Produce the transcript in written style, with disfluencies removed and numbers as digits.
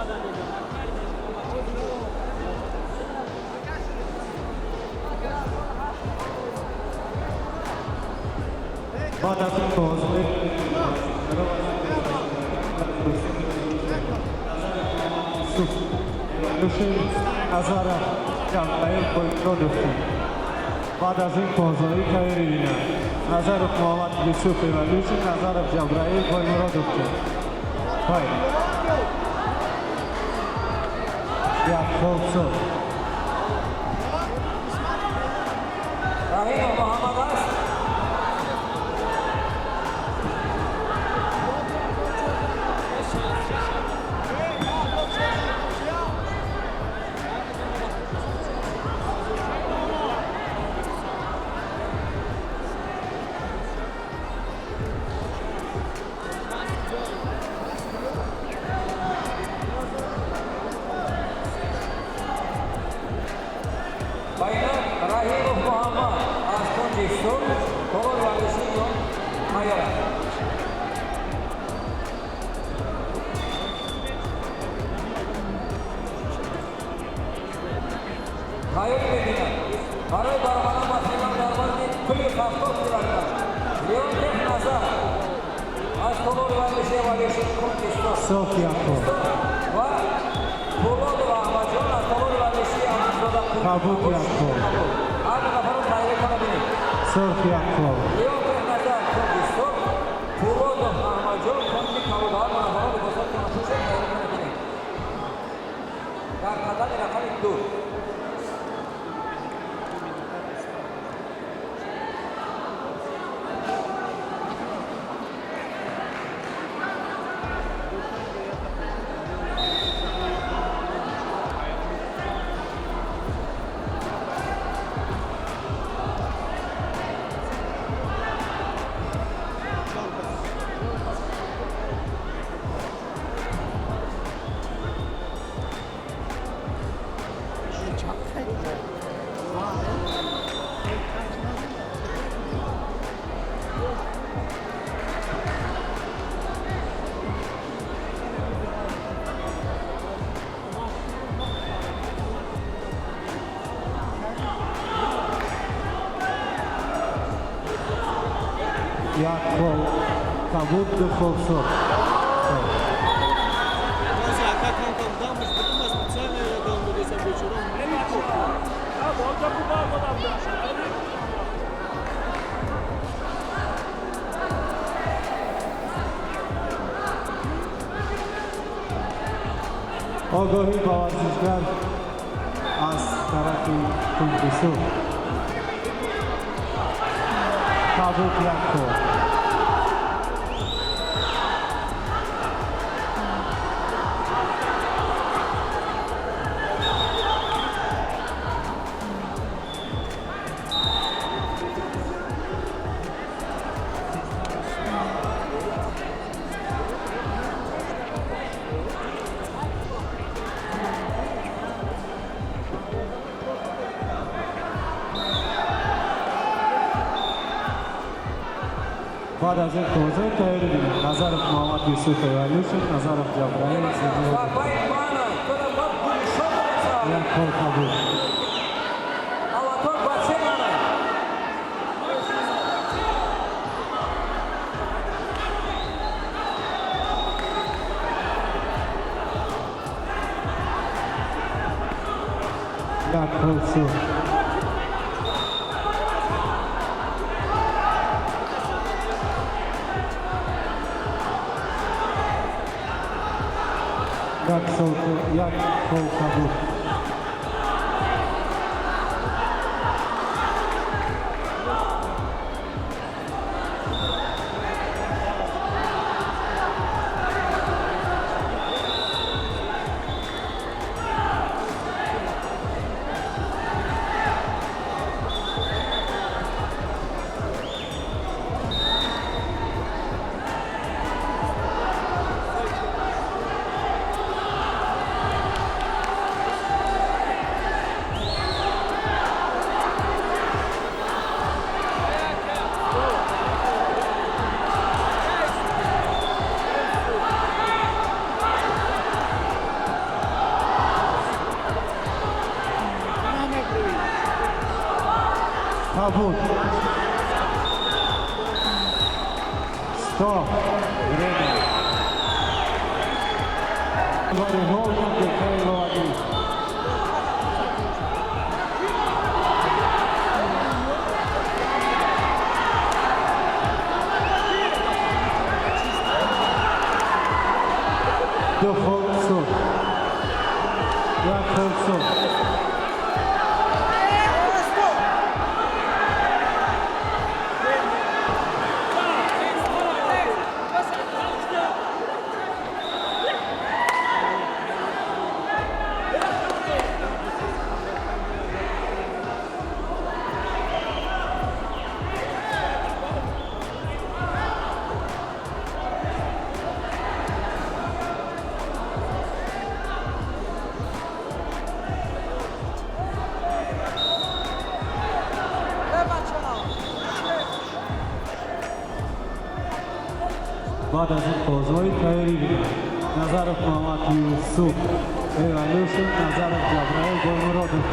Баъд аз ин бозӣ Назаров Ҷабраил Боймуродовҷон. Баъд аз ин бозоӣ тайёрӣ бинанд Назаров Муҳаммад Юсуф Эвалюшин, Назаров Ҷабраил Боймуродовҷон. Пай. Як хол сурх. Раҳимов Муҳаммад аст. Ва инак Раҳимов Муҳаммад аз кунҷи сурх, толори варзишии Майора. Тайёрӣ мебинад барои баромадан ба финал дар вазни плюс 70 килограмм Леонтьев Назар аз толори варзишии Валишин, кунҷи сурх. Сурх, як хол. Ва Пулодов Аҳмадҷон аз толори варзишии Аминзода. Кабуд, як хол. Ҳар ду нафарро тайёрӣ кана бинед. Сурх, як хол. Леонтьев Назар, кунҷи сурх, Пулодов Аҳмадҷон, кунҷи кабуд. Ҳар ду нафарро либосҳоятонро пӯшед, тайёрӣ кана бинед дар қадами рақами 2. Як хол кабуд, ду хол сурх. Просто ака кам-кам дамаш будум, а специально я дам додеса бечора. Огоҳӣ ба варзишгар аз тарафи кунҷи сурх. Кабуд, як хол. Баъд аз ин бозӣ тайёрӣ бинанд Назаров Муҳаммад Юсуф Эвалюшин, Назаров Ҷабраил. Ва байн маъно кунам ба гулшон мерасад. Як хол кабуд. Аватор ба се маъно. Як хол сурх. Як сол, як хол кабуд. Кабуд. Стоп. Время. Холдинг Кайловади. Ду хол суд. Як хол суд. Баъд аз ин позҳои тайёрӣ бинанд. Назаров Муҳаммад Юсуф, Эволюшн, Назаров Ҷабраил Боймуродов.